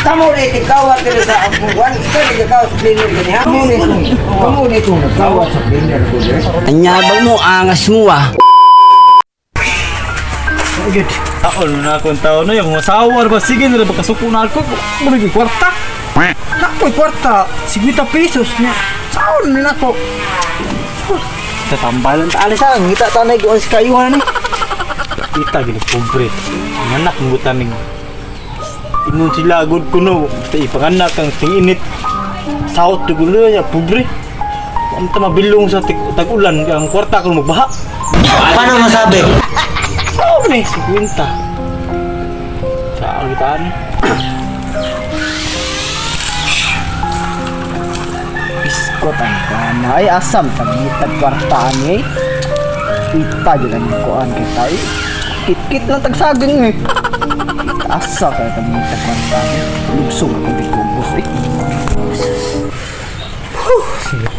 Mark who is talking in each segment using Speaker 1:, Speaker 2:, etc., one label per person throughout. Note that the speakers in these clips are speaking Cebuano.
Speaker 1: Tamo ni tigkawat diri sa akong kuan. Ikaw nagkawat sa cleaner gani ha. Kamo ni itong. Kamo ni itong nagkawat sa cleaner ko diri.
Speaker 2: Anyabang mo, angas mo ah.
Speaker 3: Good. Ako na akong tao na yung asawa ba sige na ba kasuko na ako. Muna yung kwarta. Nakoy kwarta, 50 pesos niya. Saan na nako?
Speaker 4: Tatambalan ta alis ah. Ngita ta na iguan sa kayuhan ni.
Speaker 3: Kita gini pobre. Ang anak ng butaning. Ingon sila gud kuno basta ipanganak ang tinginit. South tugulo niya pobre. Ang ta mabilong sa tag-ulan ang kwarta ko magbaha.
Speaker 4: Paano masabi?
Speaker 3: Saan ni 50? Sa agitaan.
Speaker 4: Biskot ang kana. Ay asam tagitag kwarta ani. Kita jud ang kuan kay tayo. Kit-kit lang tagsaging eh. Asa kay tagitag kwarta ni. Lugsong ako di kubos eh.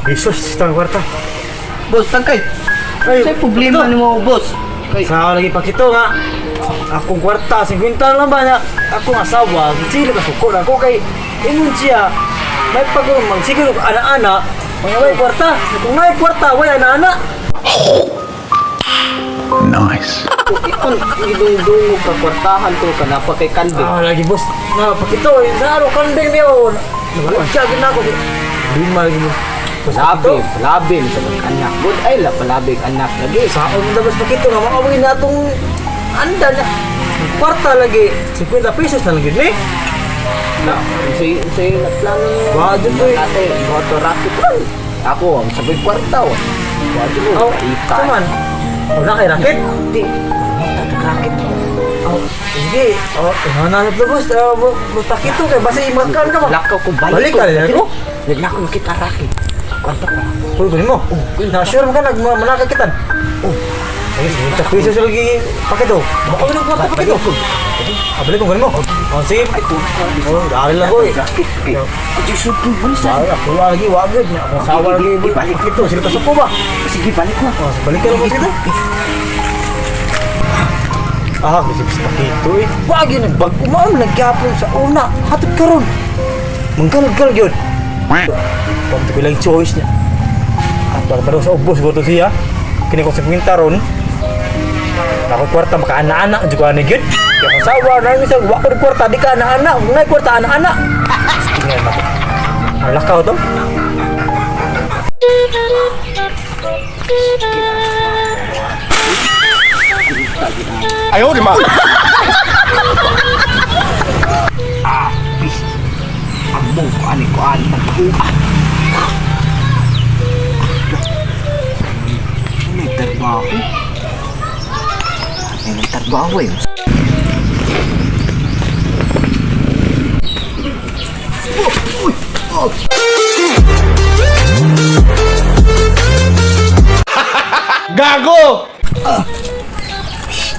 Speaker 3: Jesus, itang kwarta.
Speaker 4: Boss, tangkay.
Speaker 3: Ay,
Speaker 4: Say problema nimo, boss. Kay
Speaker 3: Sa lagi pakito nga. Akong kwarta, 50 lang ba niya? Akong asawa, sila ka suko na ako kay ingon siya. May pag mang siguro ana-ana, mga may kwarta. Kung may kwarta, way ana-ana.
Speaker 5: Nice.
Speaker 4: Ikon gidungdungog ka kwartahan ko kanapa kay kanding.
Speaker 3: Ah, lagi boss. Na pakito, naro kanding niyo. Wala siya gid nako. Lima lagi boss.
Speaker 4: Labi, labi sa mga anak. Good ay la palabig anak lagi.
Speaker 3: Sa akong boss pakito nga makawin na atong anda na. Kwarta lagi, 50 pesos na lang gid ni.
Speaker 4: Na, say say na plano ni.
Speaker 3: Wa, dyan to eh.
Speaker 4: Ate, moto racket man. Ako ang sabay kwarta wa. Wa dyan
Speaker 3: Oh,
Speaker 4: oh, ika.
Speaker 3: Saman. Wala kay racket.
Speaker 4: Di. Racket.
Speaker 3: Oh, sige. Oh, ano na ito, boss? Boss, pakito kay basta imakan ka ba?
Speaker 4: Lakaw ko balik.
Speaker 3: Balik ka rin ako.
Speaker 4: Naglakaw kita racket. Kwarta ko.
Speaker 3: Uy, kunin mo. Oh, na sure mo ka nagmanakit kitan. Oh. Sige, sige. Pesos lagi pakito. Baka wala kwarta pakito. Ah, balik ko kunin mo. Oh, sige. Oh, dali lang ko eh.
Speaker 4: Racket. Eh. Ay, sud ko balik sa.
Speaker 3: Wala, ako lagi, wag gud. Ako sawa lagi.
Speaker 4: Balik.
Speaker 3: Ito, sila kasuko ba?
Speaker 4: Sige, balik ko.
Speaker 3: Oh, balik ka lang boss ito. Ah, kasi pakito eh.
Speaker 1: Wag yun bag umaon nagyapon sa una. Hatod karon.
Speaker 3: Manggalgal yun. Pag ko lang choice niya. At para sa ubos ko to siya. Kini ko sa kwinta ron. Ako kwarta makaana-ana jud ko ani gyud. Kaya kung sawa na mi sa wa ko kwarta di ka ana-ana, kung nay kwarta ana-ana. Tingnan ako. Ang lakaw to.
Speaker 5: Ayaw, di ma.
Speaker 4: Among ko ani ko ani tagbuha. May trabaho. May trabaho eh.
Speaker 5: Gago!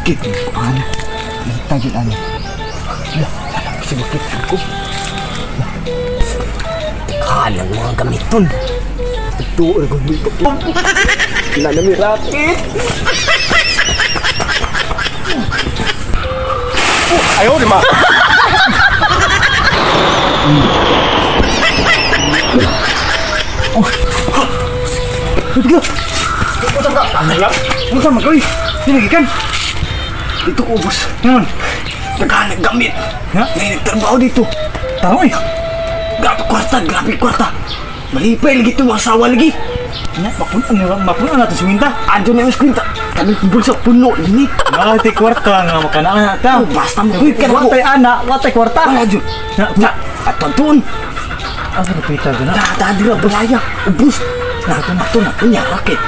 Speaker 4: Kit ko ani. Kita gid ani. Lah, alam ko bakit ako. Kalang mga gamiton. Ito ay gamiton. Wala na may racket.
Speaker 5: Ayaw, di ma.
Speaker 3: Unsa man koy? Dili gikan.
Speaker 4: Dito ko boss.
Speaker 3: Ngayon.
Speaker 4: Naghanap gamit.
Speaker 3: Ha?
Speaker 4: May nagtrabaho dito.
Speaker 3: Tao eh.
Speaker 4: Grabe kwarta, grabe kwarta. Malipay lagi ito, mga asawa lagi.
Speaker 3: Nya mapun-an mapun-an nato si Winta.
Speaker 4: Ando na yung screen. Kami bulsa puno ini.
Speaker 3: Nga ti kwarta nga makana ta.
Speaker 4: Oh, basta mo kuy ka na ko.
Speaker 3: Watay ana, watay kwarta.
Speaker 4: Wala dyan.
Speaker 3: Na,
Speaker 4: Na, at tuon.
Speaker 3: Asa ka pita gana?
Speaker 4: Dadira balaya. Ubus. Nato na to na kunya raket.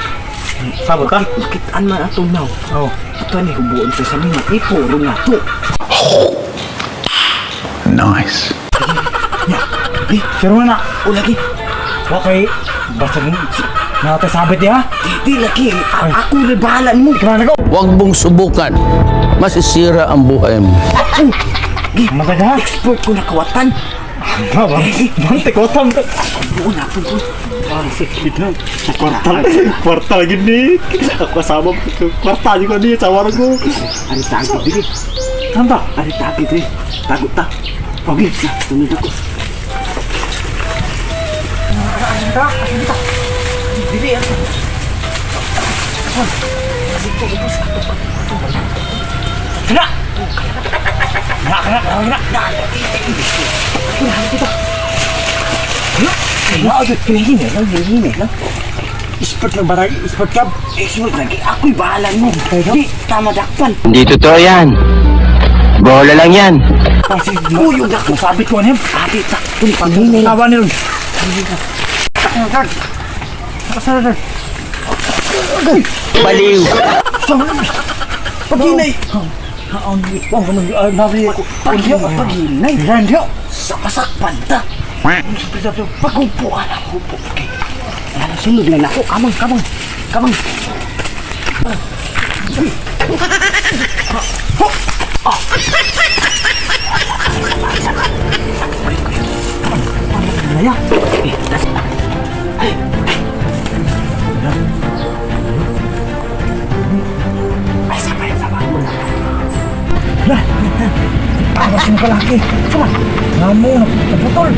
Speaker 3: Sabot ta.
Speaker 4: Makitaan man ato now.
Speaker 3: Oh.
Speaker 4: Ato ni hubuon sa samin ipuro nga to.
Speaker 5: Nice.
Speaker 4: Nya. Eh,
Speaker 3: Sure na.
Speaker 4: o lagi.
Speaker 3: Okay. Basta na tayo sabit ya.
Speaker 4: Di, di lagi. Ako rin bahala mo.
Speaker 3: Ikaw na ko.
Speaker 2: Huwag mong subukan. Masisira ang buhay mo.
Speaker 4: Gi,
Speaker 3: Maganda.
Speaker 4: expert ko na kawatan.
Speaker 3: Ba ba? Bante ko tam.
Speaker 4: Buo na to.
Speaker 3: Kwarta. Kwarta lagi ni. Ako kasama kwarta juga ni sawar ko.
Speaker 4: Ari tagi diri.
Speaker 3: Anta.
Speaker 4: Ari tagi diri. Tago ta. Okay, na, sunod ako.
Speaker 3: Kana! Na, kana, kana, na. Na,
Speaker 1: Hinay lang.
Speaker 3: Expert lang ba tayo? Expert ka?
Speaker 1: Expert lagi. Ako'y bahala mo. Di, tama dakpan.
Speaker 2: Hindi totoo yan. Bola lang yan.
Speaker 1: Kuyog ako.
Speaker 3: Sabit ko ano?
Speaker 1: Ate, ta. Tuli, paghinay lang.
Speaker 3: Tawa ni Ron. Saan
Speaker 2: Baliw.
Speaker 1: Paghinay.
Speaker 3: Paghinay.
Speaker 1: Paghinay.
Speaker 3: Paghinay.
Speaker 1: Sa pasakpan ta. Pagumpuan ako po. Okay. Ano, sunod lang ako. Kamang, kamang. Kamang.
Speaker 3: Awas yung kalaki. Sama. Ngamo na naputol.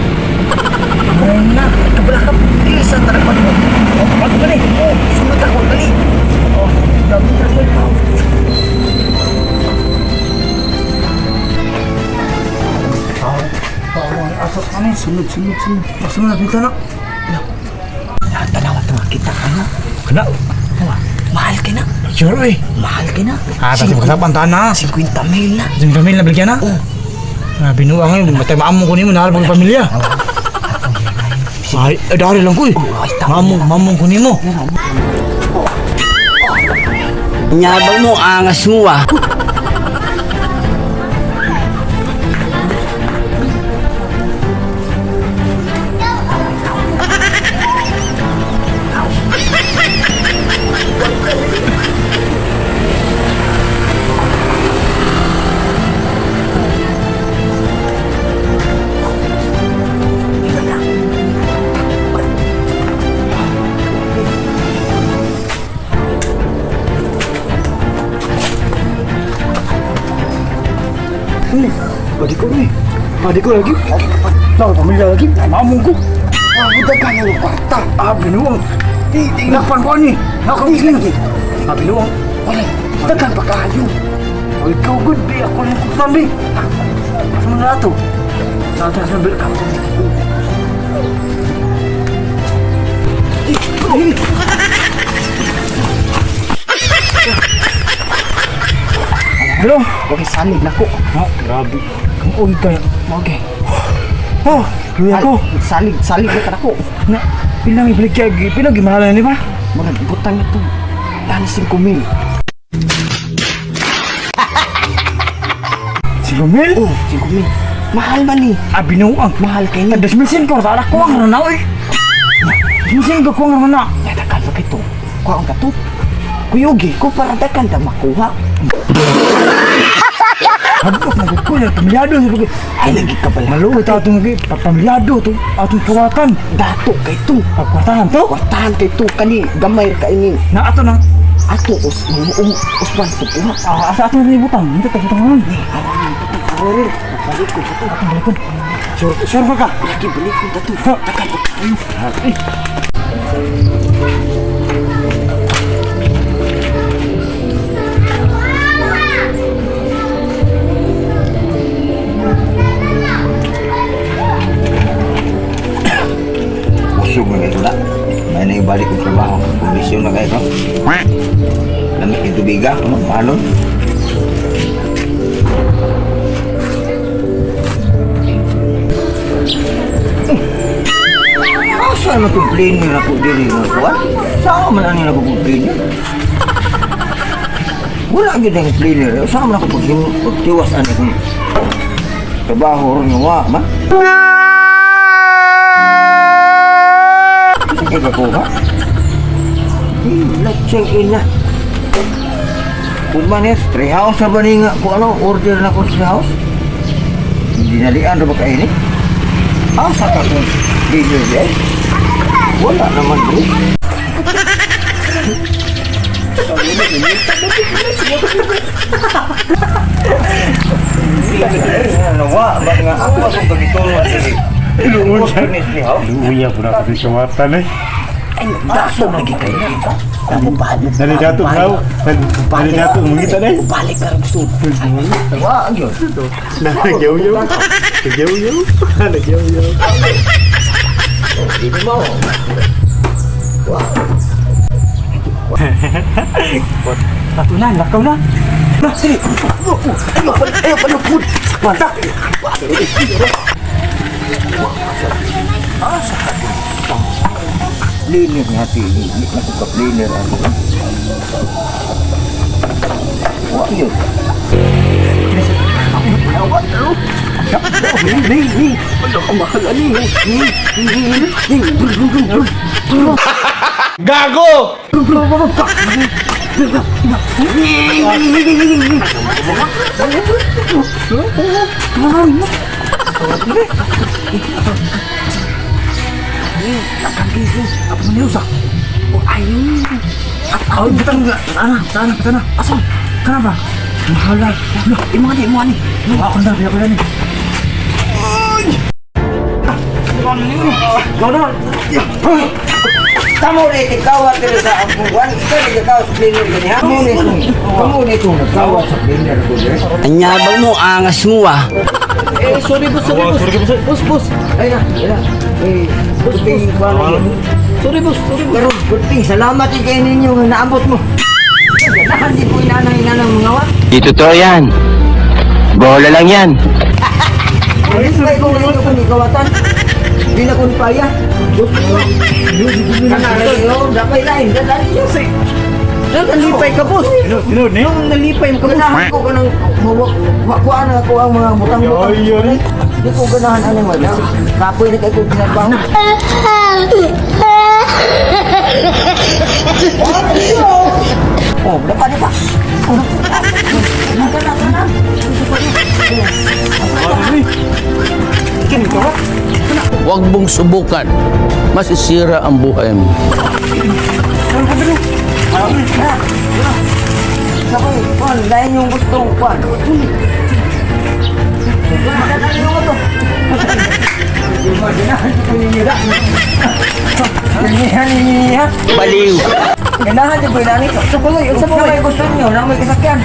Speaker 3: Ay na, kabalakap.
Speaker 1: Isa talaga mo.
Speaker 3: Ano ba ni?
Speaker 1: Oh, sunod ako. Dali.
Speaker 3: Oh, dami na siya. Asok kami.
Speaker 1: Sunod, sunod, sunod.
Speaker 3: Asa mo na dito na?
Speaker 1: Tanawa ta makita ka na.
Speaker 3: Kana.
Speaker 1: Mahal ka na.
Speaker 3: Sure eh.
Speaker 1: Mahal ka na.
Speaker 3: Ah, tapos magkasapan ta na.
Speaker 1: 50 mil na.
Speaker 3: Diyan kami na baligyan na.
Speaker 1: Oh.
Speaker 3: Ah, binuang ngayon, matay maamong ko nimo, nahal pag pamilya. Ay, eh, dari lang ko eh.
Speaker 1: Oh, ay, tama.
Speaker 3: Mamong, mamong ko nimo.
Speaker 2: Nyabang mo, angas mo ah.
Speaker 3: Padi ko eh. Padi ko lagi. Tahu pamilya lagi. Mamong ko.
Speaker 1: Ah, dagan ang kwarta.
Speaker 3: Ah, binuang.
Speaker 1: Di, di.
Speaker 3: Nakpan ko ni.
Speaker 1: Di lagi.
Speaker 3: Ah, binuang.
Speaker 1: Wala. Dagan pa kayo.
Speaker 3: Oh, ikaw good. Di ako lang kutan di. Asa mo na ito? Sa atas na bil ka. Hello?
Speaker 4: Okay, salig na ko.
Speaker 3: Oh, grabe. Kung uwi ka.
Speaker 4: Okay.
Speaker 3: Oh, luya ko.
Speaker 4: Salig, salig na ka ko.
Speaker 3: Na, pilang ibalik kaya, pilang gimahalan ni ba?
Speaker 4: Murag butang na to. Tani 5 mil.
Speaker 3: 5 mil?
Speaker 4: Oh, 5 mil. Mahal man ni.
Speaker 3: Ah, binuang.
Speaker 4: Mahal kay ni.
Speaker 3: Tag 2,500 sa anak ko ang ranaw eh. 2,500 ko ang ranaw.
Speaker 4: Dadakan pa kito. Kuha ang kato. Kuyugi ko para dakan ta makuha.
Speaker 3: Habok na ko na pamilyado sa pag.
Speaker 4: Ay lagi ka pala.
Speaker 3: Maluoy ta atong pamilyado to atong kawatan.
Speaker 4: Dato kay to.
Speaker 3: Pagkwartahan to.
Speaker 4: Kwartahan kay to kani gamay ra kay ni.
Speaker 3: Na ato nang
Speaker 4: Ato us usban sa kuha.
Speaker 3: ah, asa ato nang ibutang. Hindi ta butang ron.
Speaker 4: Aron balik ko sa to.
Speaker 3: Atong balikon. Sure, sure ba ka?
Speaker 4: Lagi balik ko dato.
Speaker 3: Ha.
Speaker 4: Dakan pa kayo.
Speaker 1: Usog na kayo na. May naibalik kong trabaho. Komisyon na kayo. No? Lamig yung tubiga. Ano? Mahalon. Asa na itong cleaner ako diri nga kuwan? Saan man ani ako kong cleaner? Wala gyud ang cleaner. Saan man ako pagtiwas ani kong trabaho ron nga wa man? Sa kay kakuha? Check in na. Kumanes, treehouse na ba ni nga kung ano, order na ko sa treehouse? Dinalian na ba kainin? Asa ka kung dinner day? Wala naman bro. Nawa ba nga ako akong kagitulungan diri. Iluon siya.
Speaker 5: Luya po na kasi kawatan eh.
Speaker 1: Dato lagi kayo.
Speaker 5: Dali dato kau. Dali dato mangita dai.
Speaker 4: Balik ka rin gusto.
Speaker 1: Wa gyud.
Speaker 5: Nagyaw-yaw. Nagyaw-yaw. Nagyaw-yaw.
Speaker 1: Di mo.
Speaker 3: Ato na, lakaw na. Na, sige.
Speaker 1: Ayo, ayo palupod. Mata. Asa ka? Cleaner nga ti, hindi na ko ka-cleaner ano. Wa yun.
Speaker 5: Gago!
Speaker 3: Ay, butang nga. Sana, sana, sana. Asa? Kana ba? Mahala. Lah, imo ani, imo ani. Ako na, ako na ni.
Speaker 1: Tamo rin ikaw at sa akong kuwan. Ikaw nagkakaw sa cleaner gani ha? Kamu ni itong, kamu ni itong nagkawa sa cleaner ko dre.
Speaker 2: Anyabang mo, angas mo ah.
Speaker 4: Eh, sorry boss, sorry boss. Boss, boss.
Speaker 1: Ay na, ay na. Eh, good thing kuwan na yun.
Speaker 4: Sorry boss, sorry boss.
Speaker 1: Pero good thing, salamat yung kayo ninyo nga naabot mo. Ganahan di ko inanang-inanang mga wa.
Speaker 2: Di totoo yan. Bola lang yan.
Speaker 1: Ay, ko ngayon kung ikawatan. Di na kung paya. Gusto ko. Kanara yun, dapat lain. Dadali yun.
Speaker 4: Nalipay ka boss.
Speaker 3: Tinod niyo.
Speaker 4: Nalipay mo ka boss.
Speaker 1: Ganahan ko kanang makuha na ako ang mga butang-butang.
Speaker 5: Ay, ay.
Speaker 1: Di ko ganahan anong wala. Kapoy na kayo kong ginabaho. Oh, dapat di pa. Oh, kana kana.
Speaker 2: Huwag mong subukan. Masisira ang buhay mo.
Speaker 1: Sabay, kuan, lain yung gustong kuan. Ano yung ito? Ganahan ninyo.
Speaker 2: Baliw.
Speaker 1: Ganahan din ko inani.
Speaker 4: Sa balay, sa
Speaker 1: Na
Speaker 4: balay.
Speaker 1: may gusto niyo, na may kasakyan.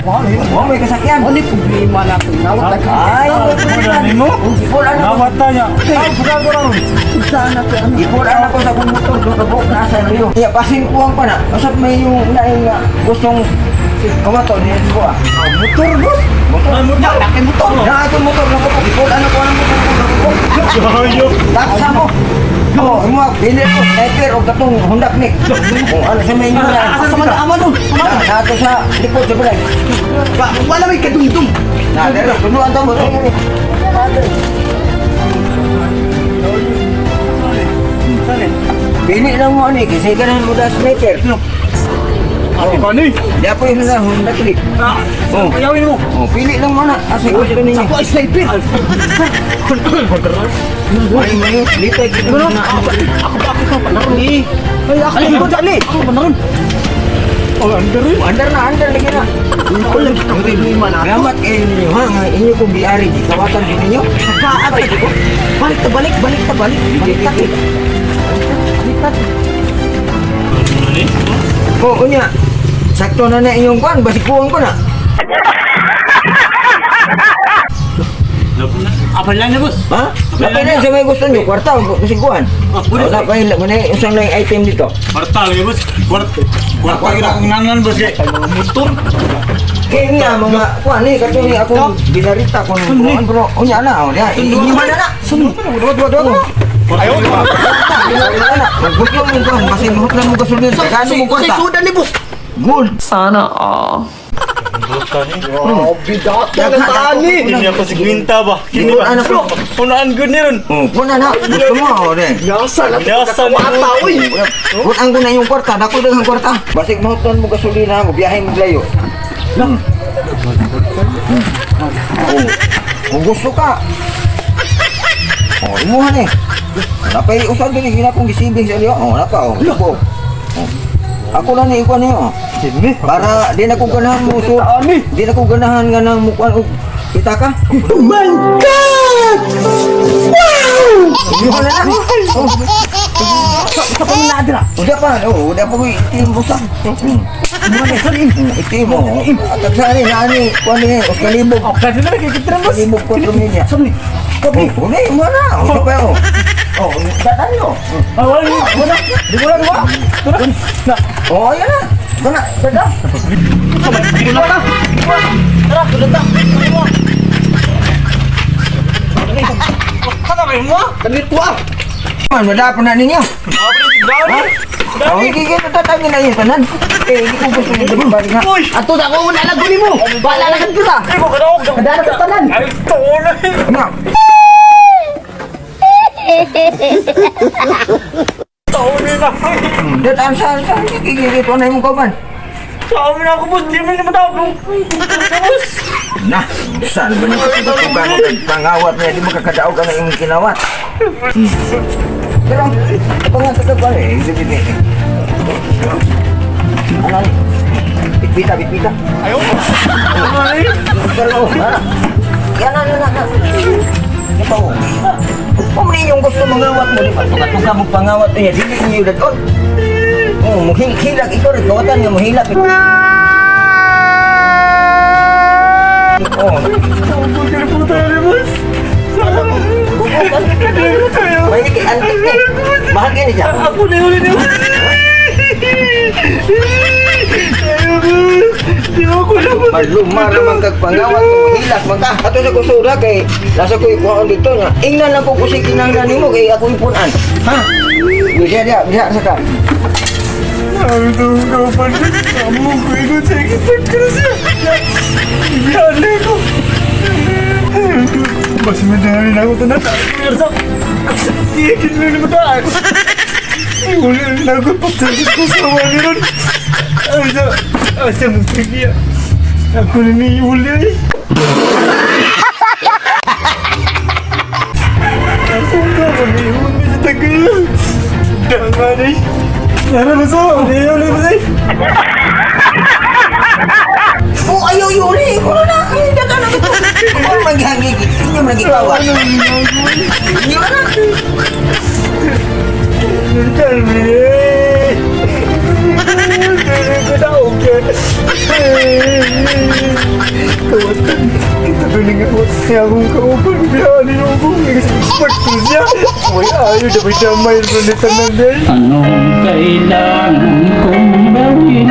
Speaker 1: Wa may kasakyan.
Speaker 4: Ano yung problema na ito? Nawat na ka.
Speaker 1: Ay, may problema
Speaker 3: Nimo?
Speaker 1: Ipol ano ko.
Speaker 3: Nawata niya. Ay, bukan ko ron.
Speaker 4: Saan na ito? Ano?
Speaker 1: Ipol ano ko sa akong motor, doon ka buok na sa Rio. Iya, pasin kuwang pa na. Usap may yung naing nga gustong kumato niya ko ah.
Speaker 4: Motor boss.
Speaker 1: Motor.
Speaker 4: Motor. Laki motor.
Speaker 1: Na itong motor na ko. Ipol ano ko ang motor ko.
Speaker 3: Ayo.
Speaker 1: Taksa mo. Oh, imo bili ko sniper og katong Honda Click. Kung ano sa may inyo na.
Speaker 4: Asa man ama nun?
Speaker 1: Na, nato sa likod sa balay.
Speaker 4: Wala may kadumdum.
Speaker 1: Na, dere, tunuan to mo. Bili lang mo ani kasi ganahan mo da sniper.
Speaker 3: Ako pa ni.
Speaker 1: Di po yung na Honda Click.
Speaker 3: Oh. Ayawin mo.
Speaker 1: Oh, pili lang mo na. Asa gusto ninyo.
Speaker 4: Ako ay sniper.
Speaker 1: Ay, may litay ko na.
Speaker 3: Ako pa ako pa panaron ni.
Speaker 4: Ay, ako ko dali.
Speaker 3: Ako panaron. Oh, under rin.
Speaker 1: Under na, under lagi na.
Speaker 4: Ako lagi kang problema na.
Speaker 1: Salamat kayo ninyo ha. Nga inyo kong biari. Kawatan din ninyo.
Speaker 4: Kaatay ko. Balik ta balik, balik ta balik. Balik ta. Balik ta.
Speaker 1: Oh, unya. Sakto na na inyong kwan. Basig kuwang ko na.
Speaker 3: Apa lang na boss?
Speaker 1: Ha? Napay na sa may gusto nyo. Kwarta, basig kuwan.
Speaker 3: Ah, pwede.
Speaker 1: Oh, napay lang. Muna isang lang item dito.
Speaker 3: Kwarta lagi boss. Kwarta. Kwarta kita akong nanan boss kay. Motor.
Speaker 1: Kaya nga mga kuwan ni katong ni akong binarita ko nung kuwan bro. Unya na. Oh, diha. Inyo man na na.
Speaker 3: Sunod. Dua dua dua.
Speaker 5: Ayaw, di ba?
Speaker 1: Magbugyo mo kuwan. Basig mahutlan mo gasolina. Kano mo
Speaker 4: Sa
Speaker 1: kwarta?
Speaker 4: sudan ni boss.
Speaker 1: Gold.
Speaker 6: Sana all.
Speaker 4: Grabe data na tani.
Speaker 3: Ini ako si Gwinta ba?
Speaker 1: Di ko anak ko.
Speaker 3: Unaan good ni ron.
Speaker 1: Oh, kuna na. Gusto mo oh, rin.
Speaker 4: Yasa na
Speaker 3: Yasa na.
Speaker 4: kwarta oy.
Speaker 1: Kung ko na yung kwarta, dako daghang kwarta. Basig mahutlan mo gasolina mo, biyahe mo layo. Lang. Oh, kung gusto ka. Oh, imuha ni. Napay usad dili gina kong gisibing sa iyo. Oh, napa oh. Labo. Oh. Ako lang ni ikuan niyo. Para di na ko ganahan mo so. Di na ko ganahan nga nang mukuan og Kita ka? Oh my God! Wow! Wow! Na na. Oh.
Speaker 4: Sa pang na dira.
Speaker 1: Udah pa, oh, udah pa ko itim mo sa. Itim mo. At sa ani, ani, kuan ni, os kalibog.
Speaker 3: Oh, kasi na kikita na, boss.
Speaker 1: Kalibog ko niya.
Speaker 4: Saan ni?
Speaker 1: Kabi. Oh, ni, mo na. Oh, pa oh. Oh, datan yo.
Speaker 3: Ah, wala, wala. Di ko na, di ko na. Tara. Na.
Speaker 1: Oh, ayan na. Ito na, ito.
Speaker 3: Di ko na. Tara, tulad na. Ano mo?
Speaker 4: Kanit ko ah.
Speaker 1: Man, madapon na ninyo.
Speaker 3: Dami.
Speaker 1: Oh, hindi kayo tatangin na yun, tanan. Eh, hindi ko gusto nito balik nga.
Speaker 3: Uy!
Speaker 4: Ato na ko wala lang guni mo. Wala lang kadto ta.
Speaker 3: Ay, ko kadaog.
Speaker 4: Kadana ka tanan.
Speaker 3: Ay, tol.
Speaker 1: Nga.
Speaker 3: Tol na.
Speaker 1: Datan sa hindi ito na imong kauban.
Speaker 3: Sa amin ako, boss. Di mo naman ako. Boss.
Speaker 1: Na, saan ba nito tutugan mo kay pangawat niya, di mo kakadaog ka na imong kinawat. Pero, pangat ka pa eh, hindi hindi. Ano? Bitbita, bitbita.
Speaker 3: Ayaw. Ay.
Speaker 1: Pero, para. Yan na, yan na, yan. Ito. Kung ninyong gusto mangawat mo, di ba? Tuka-tuka mo pangawat niya, dili niyo dadon. Oh, muhilak ikaw rin, kawatan nga muhilak. Oh, may antik eh. Mahal gini siya.
Speaker 3: Ako na yun, yun. Di ako na.
Speaker 1: Malumar naman kag pangawat, muhilak man ka. Ato sa kusura kay nasa ko ikuhaon dito nga. Ingnan lang ko kusig kinahanglan nimo kay ako ipunan. Ha? Bisa dia, bisa sa ka.
Speaker 5: Basta madami na ako tanan. Tiyakin mo naman tayo. Wala na ako pagsagot ko sa wali ron. Asa, asa mo siya. Ako na ni Yuli ay. Asa ka ba ni Yuli sa tagal? Dangan ay. Nara na sa, Yuli ba ay?
Speaker 1: Oh, ayaw yuli. Kuno na. Hindi ka na ito. Ako maghangig. Inyo magikawa. Inyo na.
Speaker 5: Kalmi! Kawatan, kita piling ako siya akong kaupan, biyaan niyo ako, expert ko siya. Uy, ayaw, damay-damay, tanan din.
Speaker 2: Anong kailangan kong gawin?